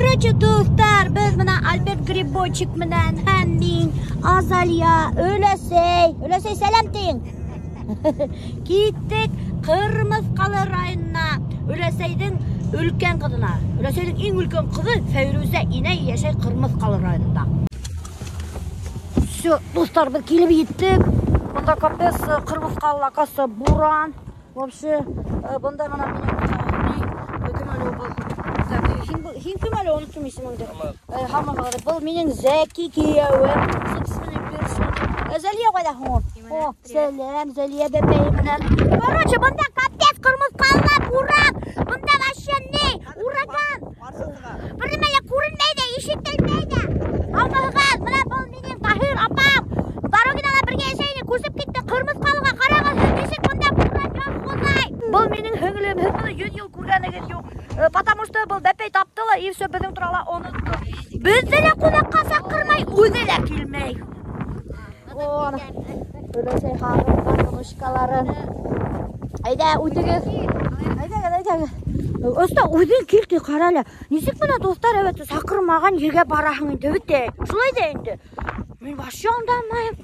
Короче, дуҫтар, беҙ бына Альберт Грибочек менән һәм мин, Азалия, Өләсәй. Өләсәй, сәләм тиң. Киттек Ҡырмыҫҡалы районына, Өләсәйҙең өлкән ҡыҙына. Өләсәйҙең иң өлкән ҡыҙы Фәйрүзә инәй йәшәй Ҡырмыҫҡалы районында. Все, дуҫтар, беҙ килеп еттек. Бында капец Ҡырмыҫҡалы, оказывается, буран. Вообще, бында бына минең кем әле был? Так, һин кем әле, оноттом исемеңде. Һамағыҙ. Был минең Зәки кейәүем, собственный персона. Зәлиә ҡайҙа һуң ул? О, сәләм, Зәлиә бәпәйе менән. Короче, бында капец Ҡырмыҫҡалыла буран. Бында вообще ни? Ураган. Бер нәмә лә күренмәй ҙә, ишетелмәй ҙә. Һаумыһығыҙ, бына был минең Таһир апам. Дорогинала бергә йәшәй инек, күсеп китте Ҡырмыҫҡалыға. Ҡарағыҙ, нисек бында буран, я Хоҙай. Был минең һеңлем, һеҙ быны 100 йыл күргәнегеҙ юҡ. Потому что был бәпәй тапты ла, и все, беҙҙең турала онотто. Беҙҙе лә ҡунаҡҡа саҡырмай, үҙе лә килмәй. Өләсәй һағынған внучкаларын. Әйҙә, үтегеҙ. Әйҙәгеҙ, әйҙәгеҙ. Оста, үҙең кил ти, ҡара әле. Нисек бына, дуҫтар, әбәт, саҡырмаған ергә бараһың инде, бөтә. Шулай ҙа инде. Мин вообще аңламайым.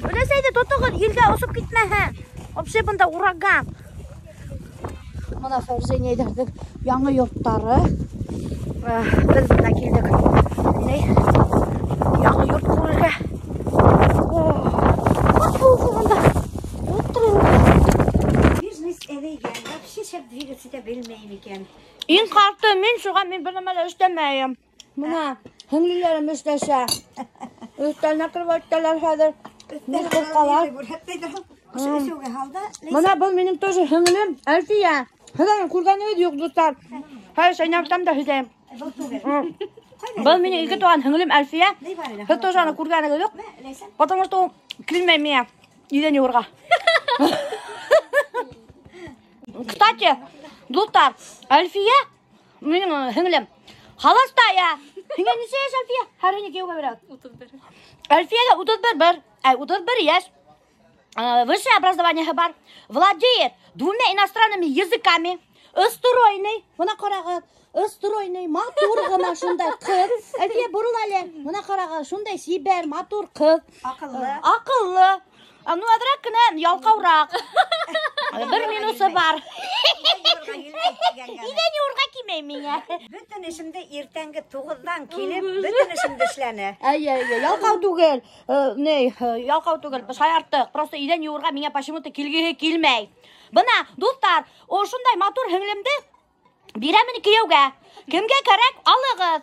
Өләсәйҙе тотоғоҙ, елгә осоп китмәһен. Вообще бында ураган. Бына Фәрзәнәйҙәрҙең яңы йорттары. Беҙ бында килдек. Ни? Яңы йорт күрергә. Бында. Бизнес әҙәйгән, вообще шәп двигаться итә белмәйем икән. Иң ҡарты мин, шуға мин бер нәмә лә эшләмәйем. Бына һеңлеләрем эшләшә. Өҫтәл накрывать итәләр хәҙер. Ни ҡурҡалар. Бына был минең тоже һеңлем Әлфиә. Һеҙ аны күргәнегеҙ юҡ, дуҫтар. Хәҙер шәйнәп тә һөйләйем. Был минең ике туған һеңлем Әлфиә. Һеҙ тоже аны күргәнегеҙ юҡ. Потому что ул килмәй миңә иҙән йыуырға. Кстати, дуҫтар, Әлфиә минең һеңлем. Холостая. Һиңә нисә йәш, Әлфиә? Хәҙер һине кейәүгә бирәбеҙ. 31. Әлфиәгә 31 бер. Әй, 31 йәш. Высшее образование бар. Владеет 2 иностранными языками. Стройный. Бына ҡарағыҙ. Стройный, матур ғына шундай ҡыҙ. Әлфиә, борол әле. Бына ҡарағыҙ, шундай сибәр, матур ҡыҙ. Аҡыллы. Аҡыллы. Ну, әҙерәк кенә ялҡаураҡ. Бер минусы бар. Иҙән йыуырға килмәй миңә. Бөтөн эшемде иртәнге 9-ҙан килеп, бөтөн эшемде эшләне. Әй, әй, әй, ялҡау түгел. Ни, ялҡау түгел, шаярттыҡ. Просто иҙән йыуырға миңә почему-то килгеһе килмәй. Бына, дуҫтар, ошондай матур һеңлемде бирәмен кейәүгә. Кемгә кәрәк, алығыҙ.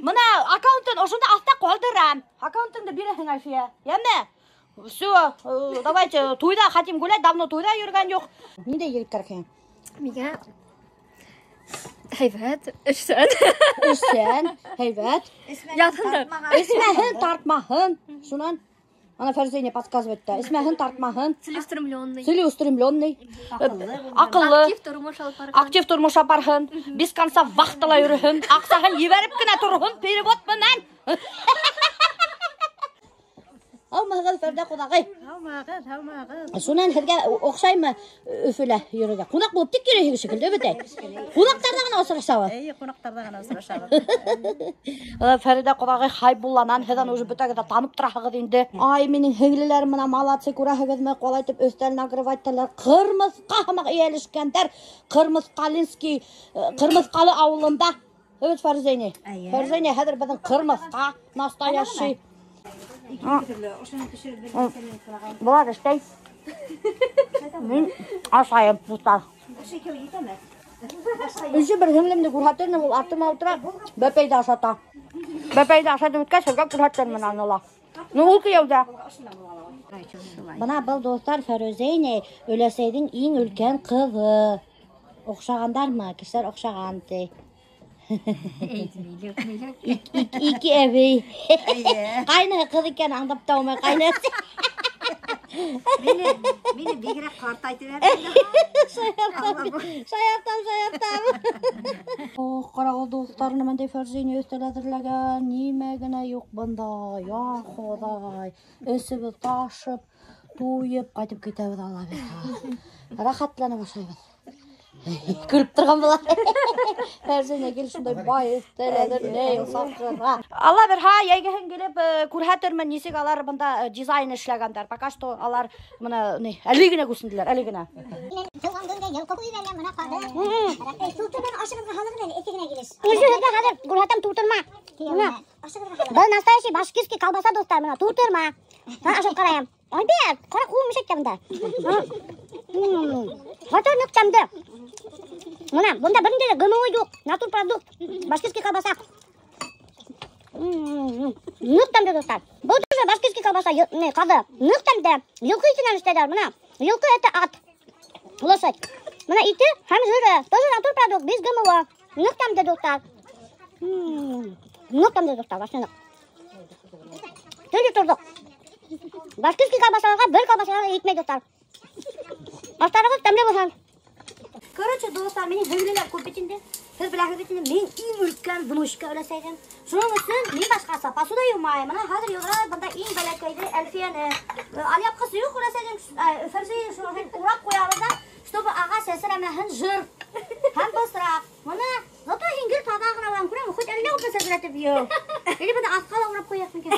Бына аккаунтын ошонда аҫта ҡалдырам. Аккаунтыңды бирәһең, Әлфиә. Йәме? Все, давайте, туйҙа хотим гулять, давно туйҙа йөрөгән юҡ. Ниндәй егет кәрәк һиңә? Миңә һәйбәт, эшсән. Эшсән, һәйбәт. Яҙһындар. Эсмәһен, тартмаһын. Шунан ана Фәрзәнә подсказывает та. Эсмәһен, тартмаһын. Целеустремленный. Целеустремленный. Аҡыллы. Аҡыллы. Актив тормош алып барған. Актив тормош алып барһын. Без конца вахтала йөрөһөн. Аҡсаһын ебәреп кенә торһон, перевод менән. Һаумыһығыҙ, Фәрҙә ҡуҙағый. Һаумыһығыҙ, һаумыһығыҙ. Шунан һеҙгә оҡшаймы Өфөлә йөрөргә? Ҡунаҡ булып тик йөрөйһөгөҙ шикелле, бөтәй. Ҡунаҡтарҙа ғына осрашабыҙ. Эйе, ҡунаҡтарҙа ғына осрашабыҙ. Фәриҙә ҡоҙағый Хайбулланан һеҙ аны уже бөтәгеҙ ҙә танып тораһығыҙ инде. Ай, минең һеңлеләрем бына молодцы, күрәһегеҙме? Ҡалай итеп өҫтәл накрывать итәләр. Ҡырмыҫҡа һымаҡ эйәлешкәндәр. Ҡырмыҫҡалинский, Ҡырмыҫҡалы ауылында. Evet, Фәрзәнә. Эйе. Фәрзәнә хәҙер беҙҙең ҡырмыҫҡа настоящий. Былар эшләй. Мин ашайым, дуҫтар. Өсө бер һеңлемде күрһәтермен, ул артыма ултыра, бәпәйҙе ашата. Бәпәйҙе ашатып бөткәс, һеҙгә күрһәтермен аны ла. Ну, ул кейәүҙә. Бына был, дуҫтар, Фәрүзә өләсәйҙең иң өлкән ҡыҙы. Оҡшағандармы? Кешеләр оҡшаған ти. Ике әбей. Ҡайныһы ҡыҙ икән, аңлап та алмай, ҡайныһы. Мине бигерәк ҡартайтып әбейҙе. Шаяртам, шаяртам. Ох, ҡарағыҙ, дуҫтар, нимәндәй Фәрзәнә өҫтәл әҙерләгән, нимә генә юҡ бында. Я Хоҙай. Эсебеҙ ташып, туйып ҡайтып китәбеҙ ала бирһә. Рәхәтләнеп ашайбыҙ. Көлөп торған була. Фәрзәнә гел шундай бай өҫтәл әҙерләй, саҡыра. Алла бирһә, йәйгеһен килеп күрһәтермен, нисек алар бында дизайн эшләгәндәр. Пока что алар бына ни, әле генә күсенделәр, әле генә. Тыуған көнгә йылҡы ҡуйҙы мына ҡаҙы. Тултырманы ашығыҙға һалығыҙ әле, эҫе генә килеш. Үҙегеҙгә хәҙер күрһәтәм тултырма. Бына. Был настоящий башкирский колбаса, дуҫтар, бына тултырма. Һа, ашап ҡарайым. Альберт, ҡара ҡулым мешәк тә бында. Ҡата ныҡ тәмде. Бына, бында бер ниндәй ҙә ГМО юҡ, натурпродукт, башкирский колбаса. Ныҡ тәмде, дуҫтар. Был тоже башкирский колбаса, не, ҡаҙы. Ныҡ тәмде. Йылҡы итенән эшләйҙәр, бына. Йылҡы это ат. Лошадь. Бына ите һәм жиры. Тоже натурпродукт, без ГМО. Ныҡ тәмде, дуҫтар. Ныҡ тәмде, дуҫтар, вообще ныҡ. Төрлө торҙоҡ. Башкирский колбасаларға бер колбасаларға етмәй, дуҫтар. Аштарығыҙ тәмле булһын. Короче, дуҫтар, минең һеңлеләр күп бит инде. Һеҙ беләһегеҙ бит инде, мин иң өлкән внучка өләсәйҙең. Шуның өсөн мин башҡаса посуда йыумайым. Бына хәҙер йыуҙыра бында иң бәләкәйҙе Әлфиәне. Алъяпҡысы юҡ өләсәйҙең, Фәрзәйҙең, шуның өсөн урап ҡуябыҙ ҙа, чтобы ағас сәсрәмәһен жыр. Һәм бысраҡ. Бына зато һин гел таҙа ғына булаң, күрәме? Хоть әллә күпме сәсрәтеп йыу. Или бында аҫҡа ла урап ҡуяһың икән.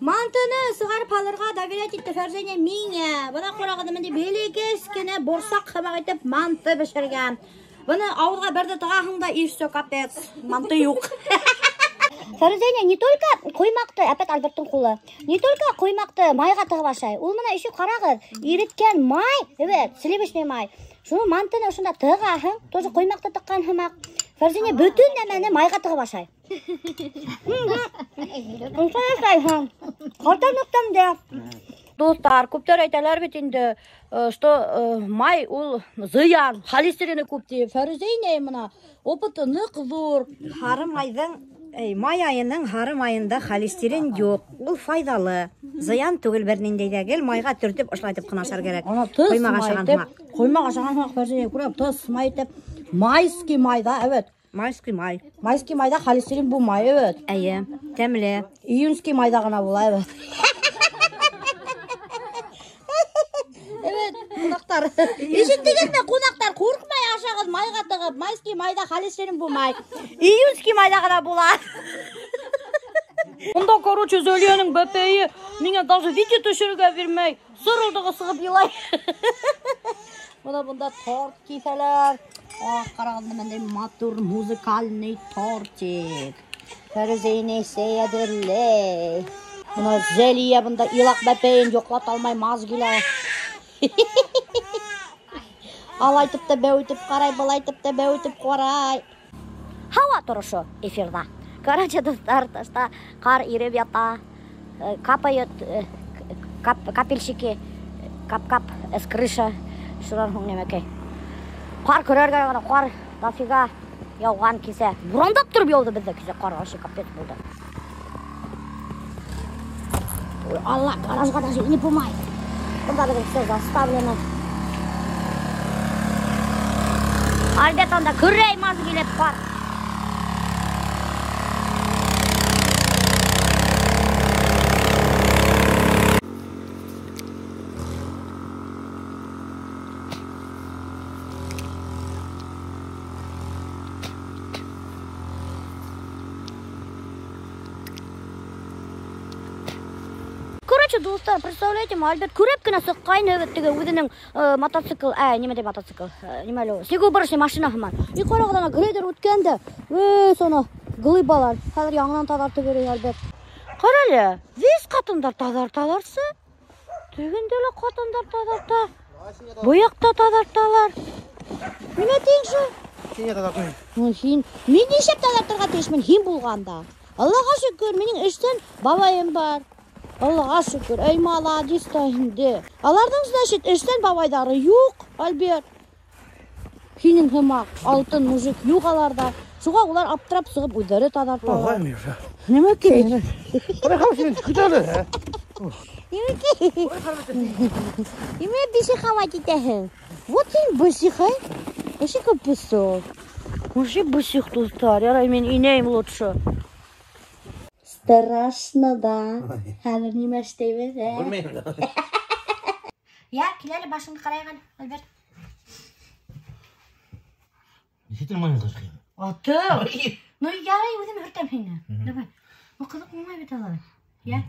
Мантыны сығарып һалырға доверять итте Фәрзәнә миңә. Бына ҡарағыҙ, мындай бәләкәс кенә борсаҡ һымаҡ итеп манты бешергән. Быны ауыҙға берҙе тығаһың да, и всё, капец, манты юҡ. Фәрзәнә не только ҡоймаҡты, опять Альберттың ҡулы, не только ҡоймаҡты майға тығып ашай. Ул бына еще ҡарағыҙ, иреткән май, evet, сливочный май. Шуны мантыны ошонда тығаһың, тоже ҡоймаҡты тыҡҡан һымаҡ. Фәрзәнә бөтөн нәмәне майға тығып ашай. Дуҫтар, күптәр әйтәләр бит инде, что май ул зыян, холестерины күп тип. Фәрзәнә бына опыты ныҡ ҙур. Һары майҙың, май айының һары майында холестерин юҡ. Ул файҙалы. Зыян түгел бер ниндәй ҙә, гел майға төртөп ошолайтып ҡына ашар кәрәк. Ана тыс Ҡоймаҡ май ашаған итеп, һымаҡ. ҡоймаҡ ашаған һымаҡ, Фәрзәнә, күрәм, тыс май итеп, майский майҙа, evet. Майский май. Майский майҙа холестерин булмай, evet. Эйе, тәмле. Июньский майҙа ғына була, evet. Evet, ҡунаҡтар. Ишеттегеҙме, ҡунаҡтар, ҡурҡмай ашағыҙ майға тығып, майский майҙа холестерин булмай. Июньский майҙа ғына була. Унда, короче, Зөлиәнең бәпәйе миңә даже видео төшөрөргә бирмәй, сырылдығы сығып илай. Бына бында торт киҫәләр. Ах, ҡарағыҙ, ниндәй матур музыкальный тортик. Фәрзәнә сәйәҙерләй. Бына Зәлиә бында илаҡ бәпәйен йоҡлата алмай маз килә. Алайтып та бәүитеп ҡарай, былайтып та бәүитеп ҡарай. Һауа торошо эфирҙа. Короче, дуҫтар, ташта ҡар иреп ята. Капают капельщики, кап-кап с крыши. Шунан һуң нәмәкәй. Ҡар көрәргә ғына, ҡар дофига яуған кисә. Бурандап тороп яуҙы беҙҙә кисә ҡар, вообще капец булды. Ой, Алла, гаражға даже инеп булмай. Бында беҙҙең все заставлено. Альберт анда көрәй маз килеп ҡар. Короче, дуҫтар, представляете, Альберт күреп кенә сыҡҡайны бит теге үҙенең мотоцикл, нимә тип мотоцикл, нимә әле ул? Снегоуборочный машина һыман. И ҡарағыҙ, ана грейдер үткән дә, соны глыбалар. Хәҙер яңынан таҙартып йөрөй Альберт. Ҡара әле, весь ҡатындар таҙарталарсы. Тегендә лә ҡатындар таҙарта. Был яҡта таҙарталар. Нимә тиң шул? Һин таҙартмайһың. Ну, һин, мин нишләп таҙартырға тейешмен, һин булғанда? Аллаға шөкөр, минең эштән бабайым бар. Аллаға шөкөр, эй, молодец та инде. Аларҙың, значит, эштән бабайҙары юҡ, Альберт. Һинең һымаҡ алтын мужик юҡ аларҙа. Шуға улар аптырап сығып үҙҙәре таҙарталар. Ой, Миша. Нимә кәрәк? Ҡалай хәлсең, көтә әле, ә? Нимә кәрәк? Нимә бесиховать итәһең? Вот һин бесихай. Эше күп песок. Уже бесих, дуҫтар. Ярай, мин инәйем лучше. Страшно, да. Хәҙер нимә эшләйбеҙ, ә? Белмәйем. Я, кил әле башыңды ҡарайыҡ әле, Альберт. Действительно майын ҡышҡыйым. Атым. Ну, ярай, үҙем һөртәм һине. Давай. Ну, ҡыҙыҡ булмай бит алай. Я?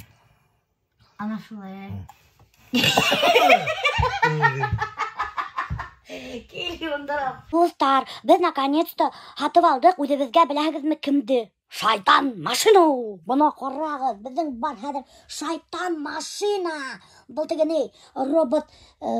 Ана шулай. Дуҫтар, беҙ наконец-то һатып алдыҡ үҙебеҙгә, беләһегеҙме кемде? Шайтан машина. Бына ҡарағыҙ, беҙҙең бар хәҙер шайтан машина. Был теге ни, робот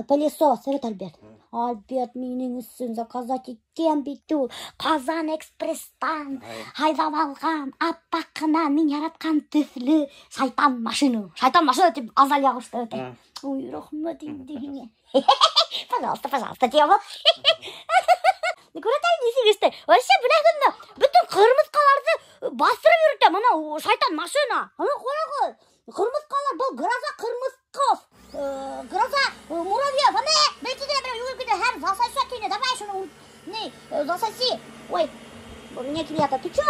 пылесос, evet Альберт. Альберт минең өсөн заказать иткән бит ул. Ҡазан экспресстан һайлап алған, аппаҡ ҡына мин яратҡан төҫлө шайтан машина. Шайтан машина тип Азалия ҡушты. Ой, рәхмәт инде һиңә. Пожалуйста, пожалуйста, тием. Күрәтәй нисек эшләй. Вообще беләһеңме, бөтөн ҡырмыҫҡаларҙы баҫтырып йөрөтә. Бына шайтан машина. Ана ҡарағыҙ. Ҡырмыҫҡалар был гроза ҡырмыҫҡов. Гроза муравьев. Ана бәлки генә берәү йүгереп китә, һәм засоси тине. Давай шуны ни, засоси. Ой, мне килә. Ты чё?